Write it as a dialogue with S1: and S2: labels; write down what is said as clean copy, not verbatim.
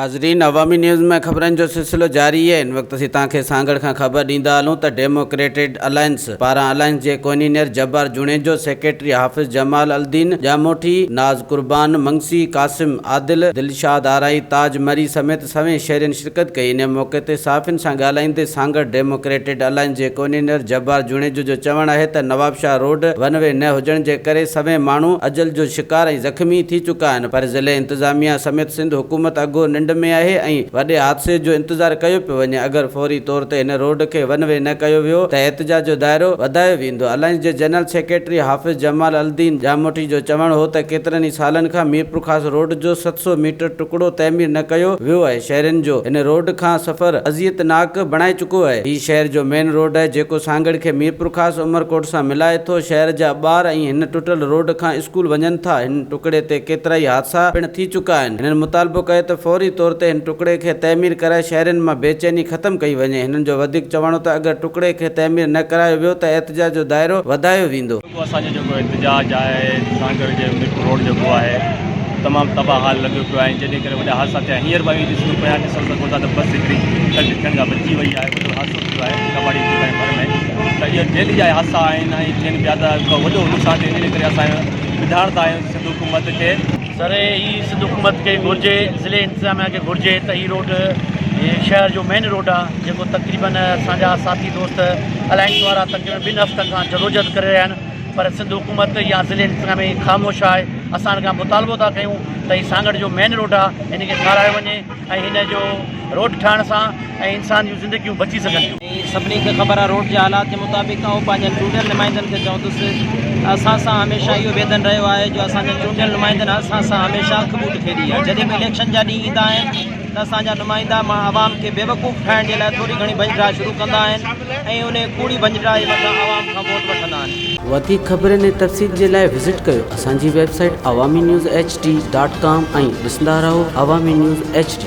S1: ناظرين عوامي نيوز ۾ خبرن جو سلسلو جاري آهي هن وقت اسين توهان کي سانگهڙ کان خبر ڏيندا هلون ته ڊيموڪريٽڊ الائنس پاران الائنس جي ڪوئنينر جبار جوڻيجو، سيڪريٽري حافظ جمال الدين ڄاموٺي، ناز قربان منگسي، قاسم عادل، دلشاد آرائي، تاج مري سميت سوين شهرين شرڪت ڪئي انهي موقعي تي صحافين سان ڳالهائيندي سانگهڙ ڊيموڪريٽڊ الائنس جي ڪوئنينر جبار جوڻيجو جو چوڻ آهي ته نوابشاهه روڊ ون وي نه هجڻ جي ڪري سوين ماڻهو اجل جو شڪار ۽ زخمي ٿي چڪا آهن پر ضلعي انتظاميا سميت سنڌ حڪومت اگهو ننڊ ۾ آهي ۽ وڏي حادثي جو انتظار ڪيو پيو وڃي اگر فوري طور تي هن روڊ کي ون وي نه ڪيو ويو ته احتجاج جو دائرو وڌايو ويندو. الائنس جي جنرل سيڪريٽري حافظ جمال الدين ڄاموٽي جو چوڻ هو ته ڪيترن ئي سالن کان ميرپورخاص روڊ جو 700 ميٽر ٽڪڙو تعمير نه ڪيو ويو آهي، شهرين جو هن روڊ کان سفر اذيت ناڪ بڻائي چڪو آهي، هي شهر جو مين روڊ آهي جيڪو سانگهڙ کي ميرپورخاص عمرڪوٽ سان ملائي ٿو، شهر جا ٻار ۽ هن ٽٽل روڊ کان اسڪول وڃن ٿا، هن ٽڪڙي تي ڪيترائي حادثا پڻ ٿي چڪا آهن، هنن مطالبو ڪيو ته فوري طور تي هن ٽڪڙي کي تعمير ڪرائي شهرين مان بيچيني ختم ڪئي وڃي، هنن جو وڌيڪ چوڻ هو ته اگر ٽڪڙي کي تعمير نه ڪرايو ويو ته احتجاج جو دائرو وڌايو ويندو.
S2: جيڪو اسان جو جيڪو احتجاج آهي سانگهڙ جي ميرپور روڊ جيڪو آهي تمام تباهه حال لڳيو پيو آهي جنهن جي ڪري وڏا حادثا ٿيا هينئر به اوهين ڏسو پيا ڏسو سگهو ٿا ته بس هڪڙي ڪٽ ٿيڻ کان بچي وئي آهي وڏو حادثو ٿيو آهي ڪٻاڙي جي ڀر ۾ ته اهي ڊيلي جا حادثا آهن ۽ ٿين پيا ته هڪ وڏو نقصان ٿئي ان جي ڪري اسان ٻڌائڻ ٿا آهيون سنڌ حڪومت کي
S3: سر هي سنڌ حڪومت کي گهرجي ضلعي انتظاميا کي گهرجي ته هي روڊ شهر جو مين روڊ آ جيڪو تقريبن اسان جا ساٿي دوست الائنس وارا تقريبن ٻن هفتن کان جدوجهد ڪري رهيا آهن پر سنڌ حڪومت يا ضلعي انتظاميا خاموش آهي اسان ان کان مطالبو ٿا ڪيون ته هي سانگهڙ جو مين روڊ آ هن کي ٺارايو وڃي ۽ هن جو روڊ ٺاهڻ سان ۽ انسان جون زندگيون بچي سگهن ٿيون.
S4: ۽ سڀني کي خبر آهي روڊ جي حالات جي مطابق آئون پنهنجن چونڊيل نمائندن کي چوندس ته اسان سان هميشه اهو ويڌن رهيو آهي جو اسان جن چونڊيل نمائندن اسان سان هميشه اک ٻوٽ کيڏي آهي جڏهن به اليڪشن جا ڏينهن ايندا آهن ته اسان جا نمائندا مان عوام کي بيوقوف ٺاهڻ جي لاء ٿوري گهڻي ڀڃ ڊاهه شروع ڪندا آهن ۽ انهي ڪوڙي ڀڃ ڊاهه جي مٿان عوام کان ووٽ وٺندا آهن.
S1: وڌيڪ خبرن ۽ تفصيل جي لاء وزٽ ڪيو اسان جي website Awami news H D dot com ۽ ڏسندا رهو عوامي نيوز ايڇ ڊي.